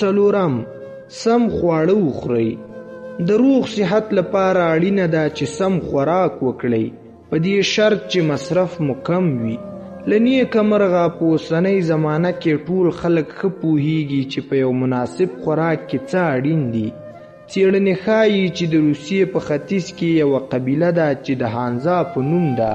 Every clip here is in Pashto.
څلورم، سم خواړه وخورئ. د روغ صحت لپاره اړینه ده چې سم خوراک وکړئ، په دې شرط چې مصرف مو کم وي. له نیکه مرغه په اوسنۍ زمانه کې ټول خلک ښه پوهیږي چې په یو مناسب خوراک کې څه اړین دي. څېړنې ښایي چې د روسیې په ختیځ کې یوه قبیله ده چې د هانزا په نوم ده.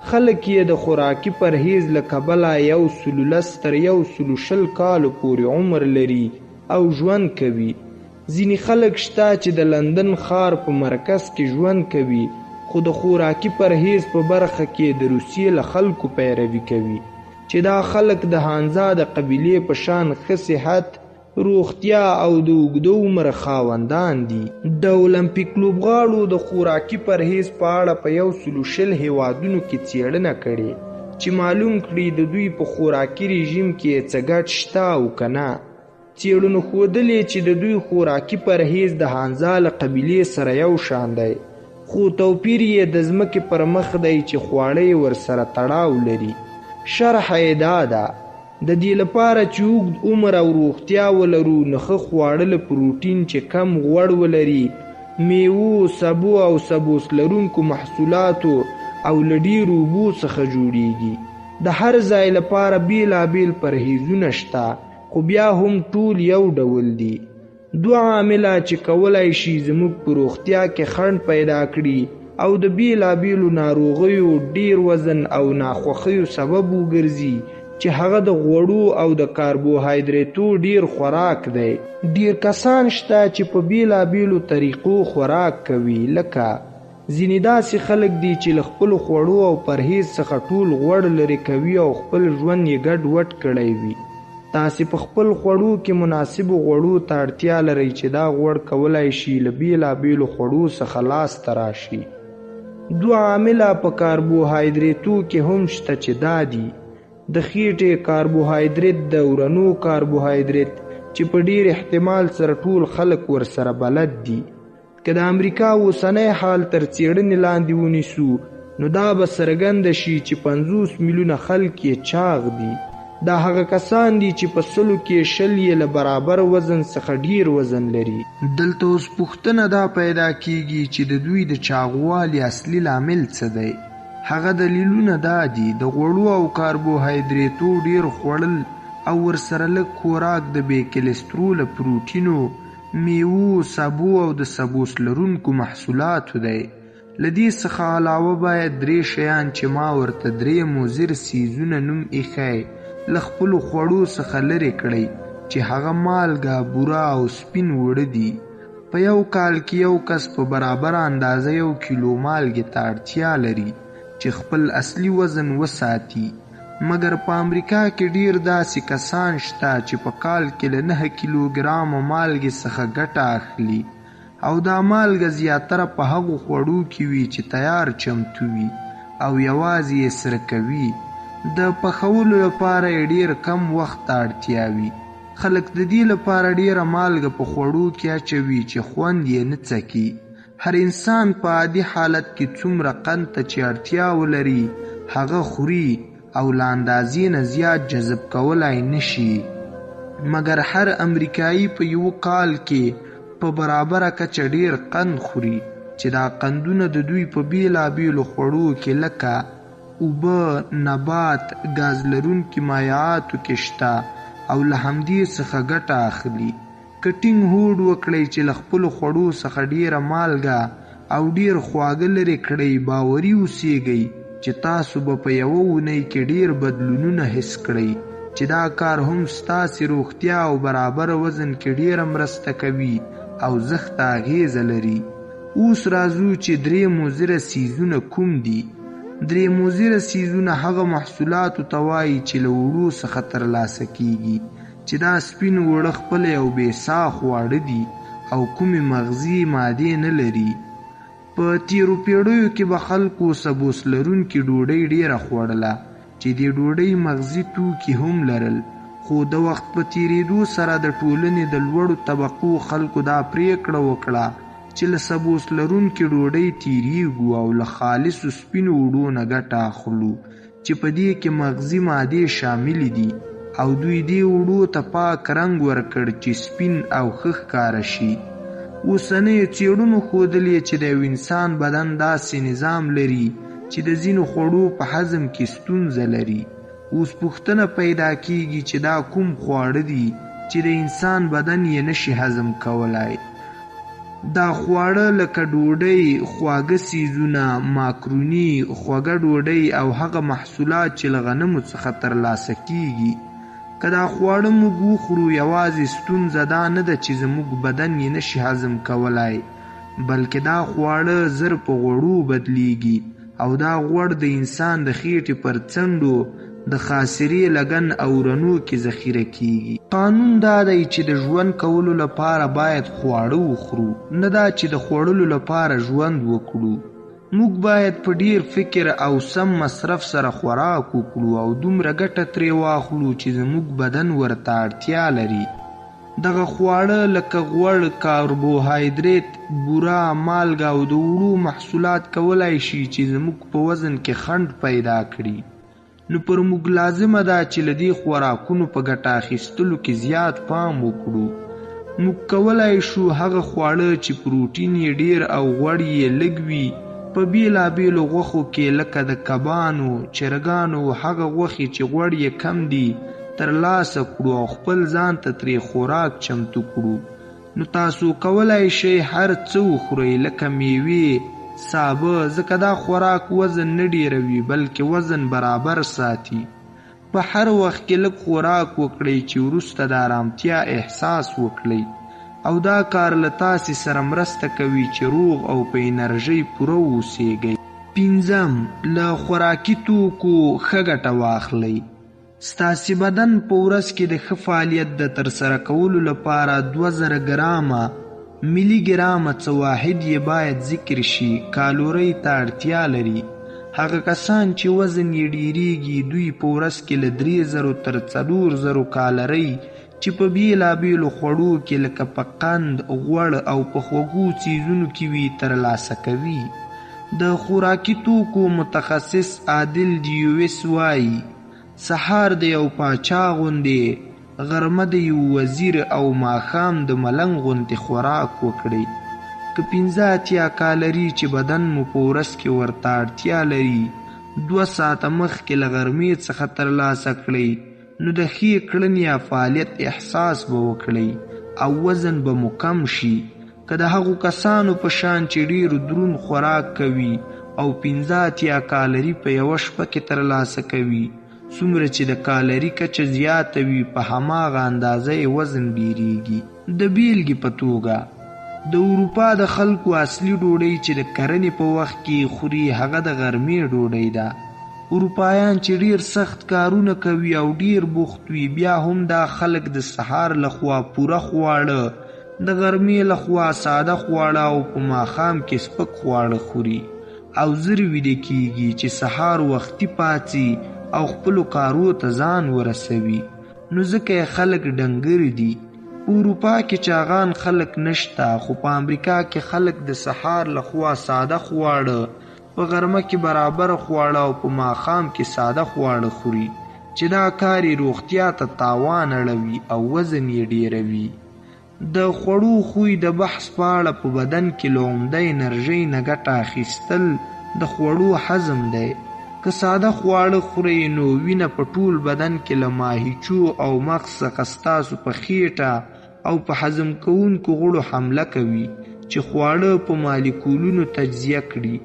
خلک یې د خوراکي پرهیز له کبله 110 تر 120 کالو پورې عمر لري او ژوند کوي. ځینې خلک شته چې د لندن ښار په مرکز کې ژوند کوي، خو د خوراکي پرهیز په برخه کې د روسیې له خلکو پیروي کوي، چې دا خلک د هانزا د قبیلې په شان ښه صحت، روغتیا او د اوږده عمر خاوندان دي. د المپیک لوبغاړو د خوراکي پرهیز په اړه په 120 هیوادونو کې څېړنه کړې چې معلوم کړي د دوی په خوراکي رژیم کې څه ګډ شته او که نه. څېړنو ښودلې چې د دوی خوراکي پرهیز د هانزا له قبیلې سره یو شان دی، خو توپیر یې د ځمکې پر مخ دی چې خواړه یې ورسره تړاو لري. شرحه یې دا ده: د دې لپاره چې اوږد عمر او روغتیا ولرو، نو ښه خواړه له پروټین چې کم غوړ ولري، میوو، سبو او سبوس لرونکو محصولاتو او له ډېرو اوبو څخه جوړیږي. د هر ځای لپاره بېلابېل پرهیزونه شته، خو بیا هم ټول یو ډول دي. دوه عامله چې کولای شي زموږ په روغتیا کې خنډ پیدا کړي او د بېلابېلو ناروغیو، ډېر وزن او ناخوښیو سبب وګرځي، چې هغه د غوړو او د کاربوهایدریتو ډېر خوراک دی. ډېر کسان شته چې په بېلابېلو طریقو خوراک کوي، لکه ځینې داسې خلک دي چې له خپلو خوړو او پرهیز څخه ټول غوړ لرې کوي او خپل ژوند یې ګډ وډ کړی وي. تاسې په خپل خوړو کې مناسبو غوړو ته اړتیا لرئ چې دا غوړ کولای شي له بېلابېلو خوړو څخه لاسته راشي. دوه عامله په کاربوهایدریتو کې هم شته چې دا دي: د خېټې کاربوهایدریت، د ورنو کاربوهایدریت چې په ډېر احتمال سره ټول خلک ورسره بلد دي. که د امریکا اوسنی حال تر څېړنې لاندې ونیسو، نو دا به څرګنده شي چې 50 میلیونه خلک یې چاغ دي. دا هغه کسان دي چې په 100 کې 20 یې له برابر وزن څخه ډېر وزن لري. دلته اوس پوښتنه دا پیدا کیږي چې د دوی د چاغوالي اصلي لامل څه دی؟ هغه دلیلونه دا دي: د غوړو او کاربوهایدریتو ډېر خوړل او ورسره لږ خوراک د بې کلستروله پروټینو، میوو، سبو او د سبوس لرونکو محصولاتو دی. له دې څخه علاوه باید درې شیان چې ما ورته درې مضر څیزونه نوم ایښی له خپلو خوړو څخه لرې کړئ، چې هغه مالګه، بوره او سپین اوړه دي. په یو کال کې یو کس په برابره اندازه 1 کیلو مالګې ته اړتیا لري چې خپل اصلي وزن وساتي. مګر په امریکا کې ډېر داسې کسان شته چې په کال کې له 9 کیلوګرامه مالګې څخه ګټه اخلي، او دا مالګه زیاتره په هغو خوړو کې وي چې تیار چمتو وي او یوازې یې سره کوي. د پخولو لپاره یې ډېر کم وخت ته اړتیا وي. خلک د دې لپاره ډېره مالګه په خوړو کې اچوي چې خوند یې نه څکي. هر انسان په عادي حالت کې څومره قند ته چې اړتیا ولري هغه خوري او له اندازې نه زیات جذب کولای نشي. مګر هر امریکایي په یوه کال کې په برابره کچه ډېر قند خوري، چې دا قندونه د دوی په بېلابېلو خوړو کې لکه اوبه، نبات، ګاز لرونکي مایعاتو کې شته او له همدې څخه ګټه اخلي. که ټینګ هوډ وکړئ چې له خپلو خوړو څخه ډېره مالګه او ډېر خواږه لرې کړئ، باوري اوسیږئ چې تاسو به په یوه اونۍ کې ډېر بدلونونه حس کړئ، چې دا کار هم ستاسې روغتیا او برابر وزن کې ډېره مرسته کوي او زښته اغېزه لري. اوس راځو چې درې مضره څیزونه کوم دي. درې مضره څیزونه هغه محصولاتو ته وایي چې له اوړو څخه ترلاسه کیږي، چې دا سپین اوړه خپله یو بې ساه خواړه دي او کومې مغزي مادې نه لري. په تیرو پیړیو کې به خلکو سبوس لرونکې ډوډۍ ډېره خوړله، چې دې ډوډۍ مغزي توکي هم لرل، خو د وخت په تیرېدو سره د ټولنې د لوړو طبقو خلکو دا پرېکړه وکړه چې له سبوس لرونکې ډوډۍ تیریږو او له خالصو سپینو اوړو نه ګټه اخلو، چې په دې کې مغزي مادې شاملې دي او دوی دې اوړو ته پاک رنګ ورکړ چې سپین او ښه ښکاره شي. اوسنیو څېړنو ښودلې چې د یو انسان بدن داسې نظام لري چې د ځینو خوړو په هضم کې ستونزه لري. اوس پوښتنه پیدا کېږي چې دا کوم خواړه دي چې د انسان بدن یې نشي هضم کولای؟ دا خواړه لکه ډوډۍ، خواږه څیزونه، ماکروني، خوږه ډوډۍ او هغه محصولات چې له غنمو څخه ترلاسه کېږي. که دا خواړه موږ وخورو، یوازې ستونزه دا نه ده چې زموږ بدن یې نشي هضم کولای، بلکې دا خواړه زر په غوړو بدلېږي او دا غوړ د انسان د خېټې پر څنډو، د خاصرې لګن او ورنو کې ذخیره کېږي. قانون دا دی چې د ژوند کولو لپاره باید خواړه وخورو، نه دا چې د خوړلو لپاره ژوند وکړو. موږ باید په ډېر فکر او سم مصرف سره خوراک وکړو او دومره ګټه ترې واخلو چې زموږ بدن ورته اړتیا لري. دغه خواړه لکه غوړ، کاربوهایدریت، بوره، مالګه او د اوړو محصولات کولای شي چې زموږ په وزن کې خنډ پیدا کړي. نو پر موږ لازمه ده چې له دې خوراکونو په ګټه اخیستلو کې زیات پام وکړو. موږ کولای شو هغه خواړه چې پروټین یې ډېر او غوړ یې لږ وي په بېلابېلو غوښو کې لکه د کبانو، چرګانو او هغه غوښې چې غوړ یې کم دي ترلاسه کړو او خپل ځان ته ترې خوراک چمتو کړو. نو تاسو کولای شئ هر څه وخورئ لکه میوې، سابه، ځکه دا خوراک وزن نه ډېروي بلکې وزن برابر ساتي. په هر وخت کې لږ خوراک وکړئ چې وروسته د ارامتیا احساس وکړئ او دا کار له تاسې سره مرسته کوي چې روغ او په انرژۍ پوره واوسېږئ. پنځم، له خوراکي توکو ښه ګټه واخلئ. ستاسې بدن په ورځ کې د ښه فعالیت د ترسره کولو لپاره 2000 ګرامه، ملي ګرامه څه واحد یې باید ذکر شي، کالورۍ ته اړتیا لري. هغه کسان چې وزن یې ډېرېږي دوی په ورځ کې له 3000 تر 4000 کالرۍ چې په بېلابېلو خوړو کې لکه په قند، غوړ او په خوږو څیزونو کې وي ترلاسه کوي. د خوراکي توکو متخصص عادل دیویس وایي، سهار د یو پاچا غوندې، غرمه د یو وزیر او ماښام د ملنګ غوندې خوراک وکړئ. که 85 کالري چې بدن مو په ورځ کې ورته اړتیا لري 2 ساعته مخکې له غرمې څخه ترلاسه کړئ، نو د ښې کړنې یا فعالیت احساس به وکړئ او وزن به مو کم شي. که د هغو کسانو په شان چې ډېر دروند خوراک کوي او 85 کالري په یوه شپه کې ترلاسه کوي، څومره چې د کالري کچه زیاته وي په هماغه اندازه یې وزن ډېرېږي. د بېلګې په توګه د اروپا د خلکو اصلي ډوډۍ چې د کرنې په وخت کې خوري هغه د غرمې ډوډۍ ده. اروپایان چې ډېر سخت کارونه کوي او ډېر بوخت وي، بیا هم دا خلک د سهار لخوا پوره خواړه، د غرمې لخوا ساده خواړه او په ماښام کې سپک خواړه خوري او زر ویده کېږي چې سهار وختي پاڅي او خپلو کارو ته ځان ورسوي، نو ځکه یې خلک ډنګر دي. په اروپا کې چاغان خلک نشته، خو په امریکا کې خلک د سهار لخوا ساده خواړه، په غرمه کې برابر خواړه او په ماښام کې ساده خواړه خوري چې دا کار یې روغتیا ته تاوان اړوي او وزن یې ډېروي. د خوړو خوی د بحث په اړه په بدن کې له عمده انرژۍ نه ګټه اخیستل د خوړو هضم دی. که ساده خواړه خورئ نو وینه په ټول بدن کې له ماهیچو او مغز څخه ستاسو په خېټه او په هضم کوونکو غړو حمله کوي چې خواړه په مالیکولونو تجزیه کړي.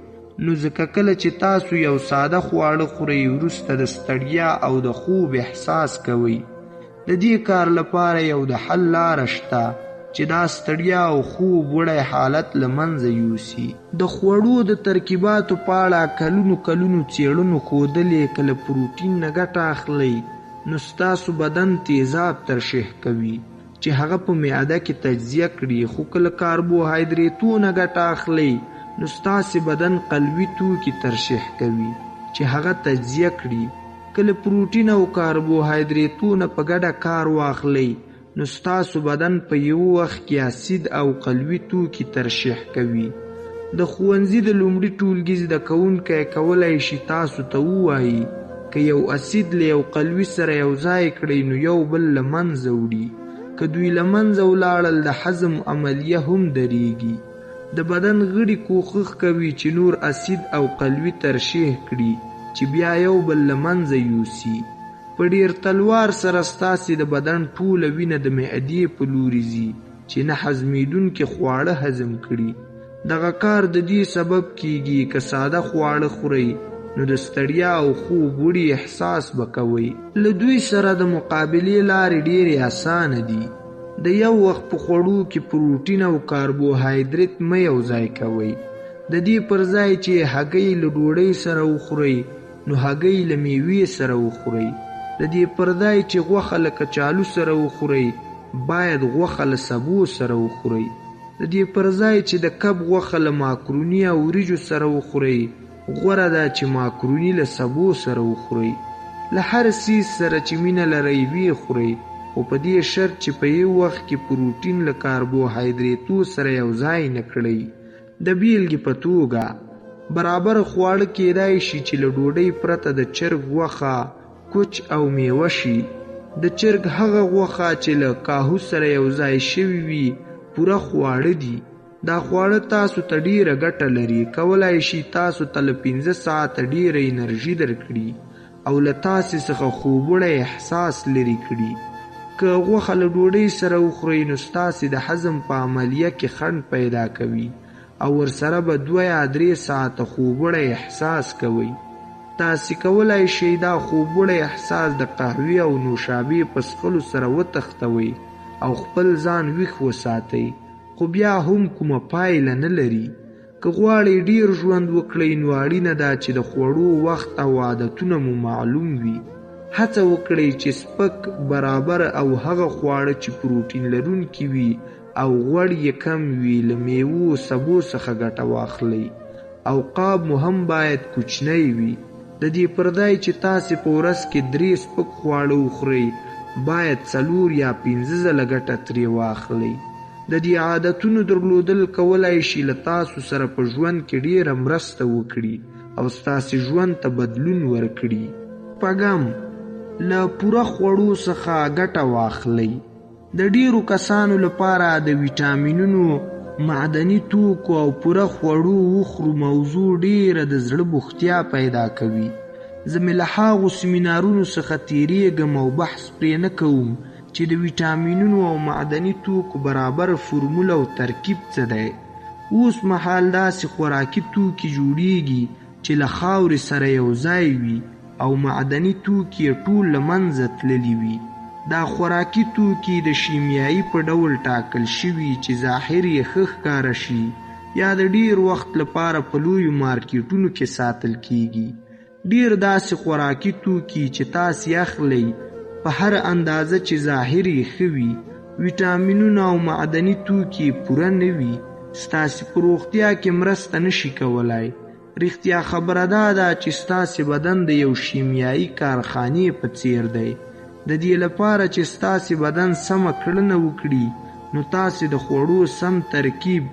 نو ځکه کله چې تاسو یو ساده خواړه خورئ وروسته د ستړیا او د خوب احساس کوئ. د دې کار لپاره یو د حل لاره شته چې دا ستړیا او خوب وړی حالت له منځه یوسي. د خوړو د ترکیباتو په اړه کلونو کلونو څېړنو ښودلې که له پروټین نه ګټه اخلئ نو ستاسو بدن تیزاب ترشح کوي چې هغه په معده کې تجزیه کړي، خو که له کاربوهایدریتو نه ګټه اخلئ نو ستاسې بدن قلوي توکي ترشح کوي چې هغه تجزیه کړي. که له پروټین او کاربوهایدریتو نه په ګډه کار واخلئ نو ستاسو بدن په یو وخت کې اسید او قلوي توکي ترشح کوي. د ښوونځي د لومړي ټولګي زده کوونکی کولای شي تاسو ته ووایي که یو اسید له یو قلوي سره یو ځای کړئ نو یو بل له منځه وړي. که دوی له منځه ولاړل د هضم عملیه هم درېږي. د بدن غړي کوښښ کوي چې نور اسید او قلوي ترشح کړي چې بیا یو بل له منځه یوسي. په ډېر تلوار سره ستاسې د بدن ټوله وینه د معدې په لوري ځي چې نه هضمېدونکي خواړه هضم کړي. دغه کار د دې سبب کېږي که ساده خواړه خورئ نو د ستړیا او خوب وړي احساس به کوئ. له دوی سره د مقابلې لارې ډېرې اسانه دي. د یو وخت په خوړو کې پروټین او کاربوهایدریت مه یو ځای کوئ. د دې پر ځای چې هګۍ له ډوډۍ سره وخورئ نو هګۍ له میوې سره وخورئ. د دې پر ځای چې غوښه له کچالو سره وخورئ باید غوښه له سبو سره وخورئ. د دې پر ځای چې د کب غوښه له ماکروني او وریجو سره وخورئ غوره ده چې ماکروني له سبو سره وخورئ. له هر څیز سره چې مینه لرئ ویې خورئ، خو په دې شرط چې په یو وخت کې پروټین له کاربوهایدریتو سره یو ځای نه کړئ. د بېلګې په توګه، برابر خواړه کېدای شي چې له ډوډۍ پرته د چرګ غوښه، کوچ او میوه شي. د چرګ هغه غوښه چې له کاهو سره یو ځای شوې وي پوره خواړه دي. دا خواړه تاسو ته ډېره ګټه لري، کولای شي تاسو ته له 5 ساعته ډېره انرژي درکړي او له تاسې څخه خوبوړی احساس لرې کړي. که غوښه له ډوډۍ سره وخورئ نو ستاسې د هضم په عملیه کې خنډ پیدا کوي او ورسره به 2 یا 3 ساعته خوبوړی احساس کوئ. تاسې کولای شئ دا خوبوړی احساس د قهوې او نوشابې په څښلو سره وتښتوئ او خپل ځان ویښ وساتئ، خو بیا هم کومه پایله نه لري. که غواړئ ډېر ژوند وکړئ نو اړینه ده چې د خوړو وخت او عادتونه مو معلوم وي. هڅه وکړئ چې سپک، برابر او هغه خواړه چې پروټین لرونکي وي او غوړ یې کم وي له میوو سبو څخه ګټه واخلئ. او قاب مو هم باید کوچنی وي. د دې پر ځای چې تاسې په ورځ کې 3 سپک خواړه وخورئ باید 4 یا 5 ځله ګټه ترې واخلئ. د دې عادتونو درلودل کولای شي له تاسو سره په ژوند کې ډېره مرسته وکړي او ستاسې ژوند ته بدلون ورکړي. پږم، له پوره خوړو څخه ګټه واخلئ. د ډېرو کسانو لپاره د ویټامینونو، معدني توکو او پوره خوړو وخورو موضوع ډېره د زړه بوختیا پیدا کوي. زه مې له هغو سیمینارونو څخه تېرېږم او بحث پرې نه کوم چې د ویټامینونو او معدني توکو برابر فرمول او ترکیب څه دی. اوس مهال داسې خوراکي توکي جوړیږي چې له خاورې سره یو ځای وي او معدني توکي یې ټول له منځه تللي وي. دا خوراکي توکي د شیمیایي په ډول ټاکل شوي چې ظاهر یې ښه ښکاره شي یا د ډېر وخت لپاره په لویو مارکیټونو کې ساتل کیږي. ډېر داسې خوراکي توکي چې تاسې اخلئ په هر اندازه چې ظاهر یې ښه وي، ویټامینونه او معدني توکي یې پوره نه وي، ستاسې په روغتیا کې مرسته نشي کولای. رښتیا خبره دا ده چې ستاسې بدن د یو شیمیایي کارخانې په څیر دی. د دې لپاره چې ستاسې بدن سمه کړنه وکړي نو تاسې د خوړو سم ترکیب،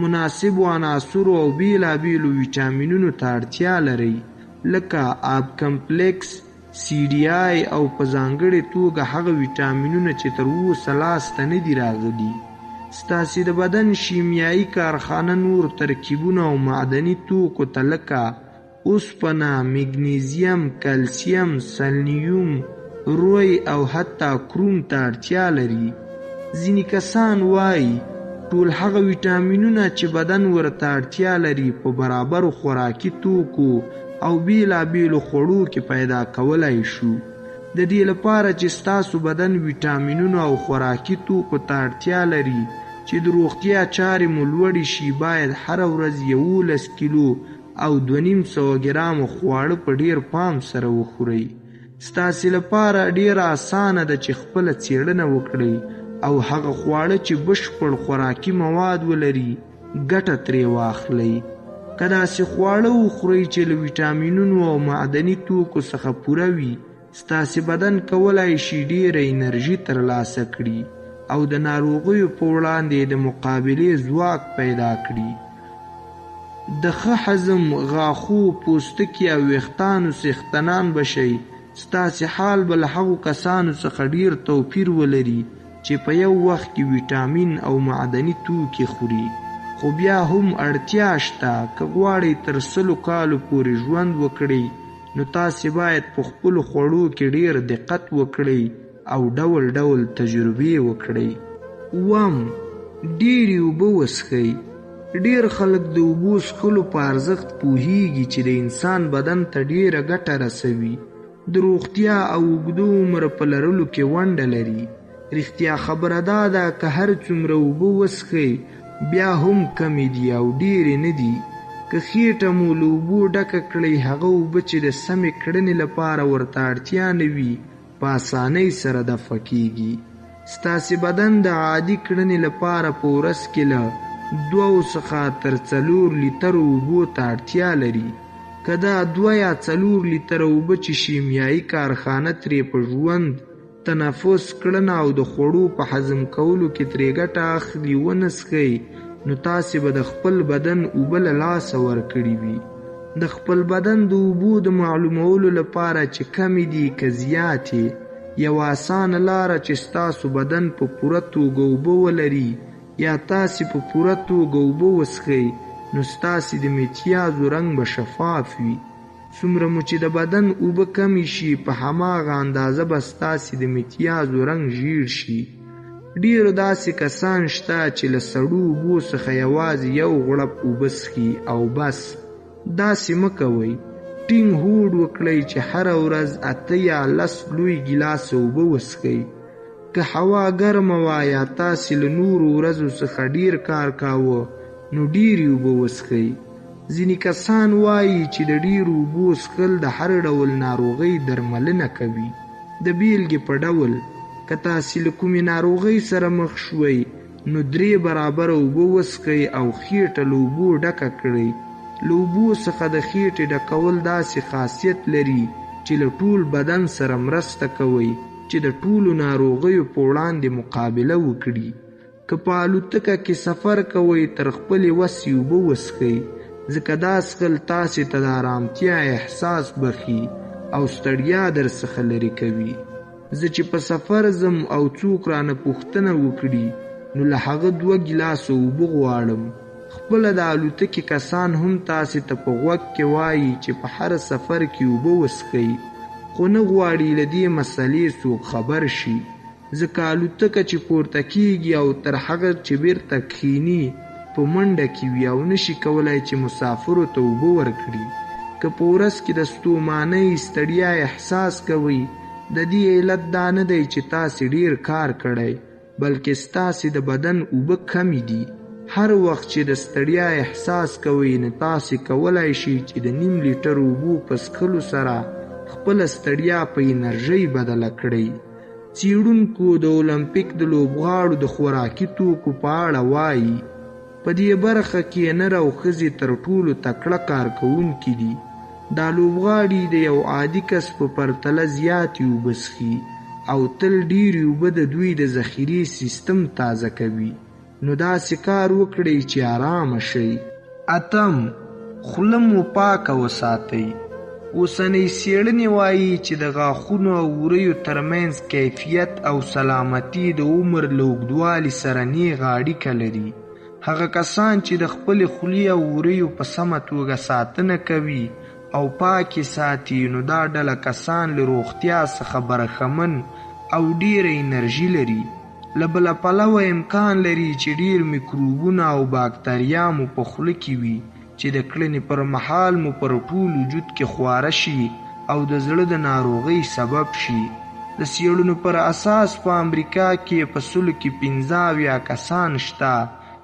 مناسبو عناصرو او بېلابېلو ویټامینونو ته اړتیا لرئ، لکه آب کمپلیکس، سی ډي آی او په ځانګړې توګه هغه ویټامینونه چې تر اوسه لاسته نه دي راغلي. ستاسې د بدن شیمیایي کارخانه نور ترکیبونه او معدني توکو ته لکه اوسپنه، مګنیزیم، کلسیم، سلنیوم، روی او حتی کروم ته اړتیا لري. ځینې کسان وایي ټول هغه ویټامینونه چې بدن ورته اړتیا لري په برابرو خوراکي توکو او بېلابېلو خوړو کې پیدا کولای شو. د دې لپاره چې ستاسو بدن ویټامینونو او خوراکي توکو ته اړتیا لري چې د روغتیا چارې مو لوړې شي، باید هره ورځ 11 کیلو او 250 ګرامه خواړه په ډېر پام سره وخورئ. ستاسې لپاره ډېره اسانه ده چې خپله څېړنه وکړئ او هغه خواړه چې بشپړ خوراکي مواد ولري ګټه ترې واخلئ. که داسې خواړه وخورئ چې له ویټامینونو او معدني توکو څخه پوره وي، ستاسې بدن کولای شي ډېره انرژي ترلاسه کړي او د ناروغیو په وړاندې د مقابلې ځواک پیدا کړي. د ښه هضم، غاښو، پوستکي او ویښتانو څښتنان به شئ. ستاسې حال به له هغو کسانو څخه ډېر توپیر ولري چې په یو وخت کې ویټامین او معدني توکي خوري. خو بیا هم اړتیا شته. که غواړئ تر 100 کالو پورې ژوند وکړئ، نو تاسې باید په خپلو خوړو کې ډېر دقت وکړئ او ډول ډول تجربې وکړئ. اووم، ډېرې اوبه وڅښئ. ډېر خلک د اوبو څښلو په ارزښت پوهېږي چې د انسان بدن ته ډېره ګټه رسوي، د روغتیا او اوږده عمر په لرلو کې ونډه لري. رښتیا خبره دا ده که هر څومره اوبه وڅښئ بیا هم کمې دي او ډېرې نه دي. که خېټه مو له اوبو ډکه کړئ، هغه اوبه چې د سمې کړنې لپاره ورته اړتیا نه وي په اسانۍ سره دفع کېږي. ستاسې بدن د عادي کړنې لپاره په ورځ کې له 2 څخه تر 4 لیترو اوبو ته اړتیا لري. که دا 2 یا 4 لیتره اوبه چې شیمیایي کارخانه ترې په ژوند، تنفس، کړنه او د خوړو په هضم کولو کې ترې ګټه اخلي ونه څښئ، نو تاسې به د خپل بدن اوبه له لاسه ورکړي وي. د خپل بدن د اوبو د معلومولو لپاره چې کمې دي که زیاتې، یوه اسانه لاره چې ستاسو بدن په پوره توګه اوبه ولري یا تاسې په پوره توګه اوبه وڅښئ، نو ستاسې د میتیازو رنګ به شفاف وي. څومره مو چې د بدن اوبه کمې شي، په هماغه اندازه به ستاسې د میتیازو رنګ ژیړ شي. ډېر داسې کسان شته چې له سړو اوبو څخه یوازې یو غوړپ اوبه څښي او بس. داسې مه کوئ. ټینګ هوډ وکړئ چې هره ورځ 8 یا 10 لوی ګیلاسه اوبه وڅښئ. که هوا ګرمه وه یا تاسې له نورو ورځو څخه ډېر کار کاوه، نو ډېرې اوبه وڅښئ. ځینې کسان وایي چې د ډېرو اوبو څښل د هر ډول ناروغۍ درملنه کوي. د بېلګې په ډول، که تاسې له کومې ناروغۍ سره مخ شوئ، نو 3 برابره اوبه وڅښئ او خېټه له اوبو ډکه کړئ. له اوبو څخه د خېټې ډکول داسې خاصیت لري چې له ټول بدن سره مرسته کوي چې د ټولو ناروغیو په وړاندې مقابله وکړي. که په الوتکه کې سفر کوئ، تر خپلې وسې اوبه وڅښئ، ځکه دا څښل تاسې ته د ارامتیا احساس بښي او ستړیا در څخه لرې کوي. زه چې په سفر ځم او څوک رانه پوښتنه وکړي، نو له هغه 2 ګیلاسه اوبه غواړم. خپله د الوتکې کسان هم تاسې ته په غوږ کې وایي چې په هر سفر کې اوبه وڅښئ، خو نه غواړي له دې مسئلې څوک خبر شي، ځکه الوتکه چې پورته کیږي او تر هغه چې بیرته کښیني په منډه کې وي او نشي کولای چې مسافرو ته اوبه ورکړي. که په ورځ کې د ستومانۍ ستړیا احساس کوئ، د دې علت دا نه دی چې تاسې ډیر کار کړی، بلکې ستاسې د بدن اوبه کمې دي. هر وخت چې د ستړیا احساس کوئ، نو تاسې کولای شئ چې د نیم لیټر اوبو په څښلو سره خپله ستړیا په انرژۍ بدله کړئ. څېړونکو د اولمپیک د لوبغاړو د خوراکي توکو په اړه وایي، په دې برخه کې نر او ښځې تر ټولو تکړه کارکوونکي دي. دا لوبغاړي د یو عادي کس په پرتله زیاتې اوبه څښي او تل ډېرې اوبه د دوی د ذخیرې سیستم تازه کوي. نو داسې کار وکړئ چې آرامه شئ. اتم، خوله مو پاکه وساتئ. اوسنۍ څېړنې وایي چې د غاښونو او وریو ترمنځ کیفیت او سلامتي د عمر له اوږدوالي سره نیغه اړیکه لري. هغه کسان چې د خپلې خولې او وریو په سمه توګه ساتنه کوي او پاکې ساتي، نو دا ډله کسان له روغتیا څخه برخمن او ډېره انرژي لري. له بله پلوه امکان لري چې ډېر میکروبونه او باکتریا مو په خوله کې وي چې د کړنې پر مهال مو پر ټول وجود کې خواره شي او د زړه د ناروغۍ سبب شي. د څېړنو پر اساس په امریکا کې په 75% کسان شته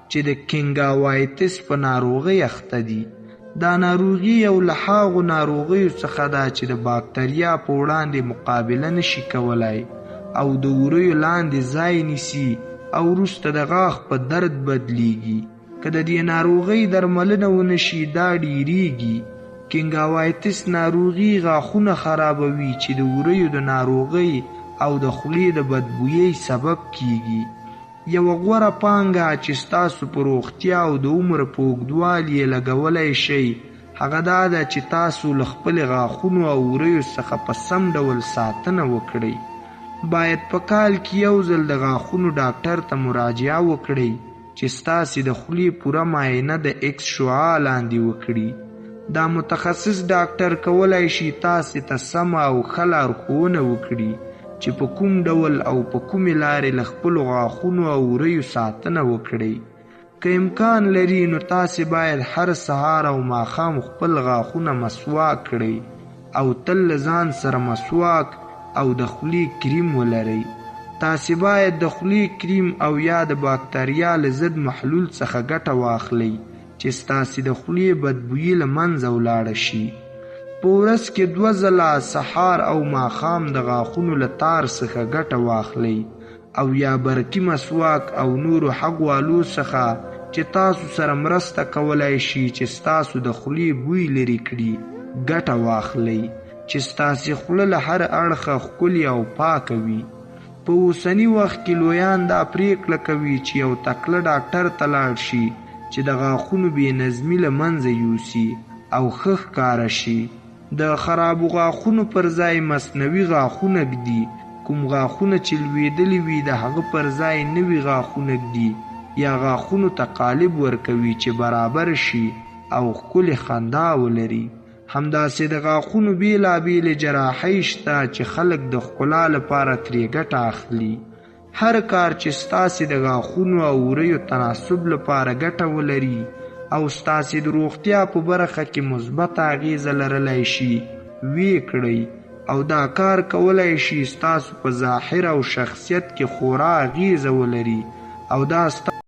چې د کینګاوایتس په ناروغۍ اخته دي. دا ناروغي یو له هغو ناروغیو څخه ده چې د باکتریا په وړاندې مقابله نشي کولای او د وریو لاندې ځای نیسي او وروسته د غاښ په درد بدلیږي. که د دې ناروغۍ درملنه ونه شي، دا ډیریږي. کینګاوایتس ناروغي غاښونه خرابوي چې د وریو د ناروغۍ او د خولې د بدبویۍ سبب کیږي. یوه غوره پانګه چې ستاسو په روغتیا او د عمر په اوږدوالي یې لګولای شئ، هغه دا ده چې تاسو له خپلې غاښونو او وریو څخه په سم ډول ساتنه وکړئ. باید په کال کې یو ځل د غاښونو ډاکټر ته مراجعه وکړئ چې ستاسې د خولې پوره معاینه د ایکس شعاع لاندې وکړي. دا متخصص ډاکټر کولای شي تاسې ته سمه او ښه لارښوونه وکړي چې په کوم ډول او په کومې لارې له خپلو غاښونو او وریو ساتنه وکړئ. که امکان لري نو تاسې باید هر سهار او ماښام خپل غاښونه مسواک کړئ او تل له ځان سره مسواک او د خولې کریم ولرئ. تاسې باید د خولې کریم او یا د باکتریا له ضد محلول څخه ګټه واخلئ چې ستاسې د خولې بدبویي له منځه ولاړه شي. په ورځ کې دوه ځله سهار او ماښام د غاښونو له تار څخه ګټه واخلئ او یا برقي مسواک او نورو هغو الو څخه چې تاسو سره مرسته کولای شي چې ستاسو د خولې بوی لرې کړي ګټه واخلئ چې ستاسې خوله له هر اړخه ښکلې او پاکه وي. په اوسني وخت کې لویان دا پریکړه کوي چې یو تکړه ډاکټر ته لاړ شي چې د غاښونو بې نظمي له منځه یوسي او ښه ښکاره شي. د خرابو غاښونو پر ځای مصنوعي غاښونه ږدي، کوم غاښونه چې لوېدلي وي د هغه پر ځای نوي غاښونه ږدي یا غاښونو ته قالب ورکوي چې برابر شي او ښکلې خندا ولري. همداسې د غاښونو بېلابېلې جراحۍ شته چې خلک د ښکلا لپاره ترې ګټه اخلي. هر کار چې ستاسې د غاښونو او وریو تناسب لپاره ګټه ولري او ستاسې د روغتیا په برخه کې مثبته اغېزه لرلای شي، ویې کړئ او دا کار کولای شي ستاسو په ظاهر او شخصیت کې خورا اغېزه ولري او دا ستاسو.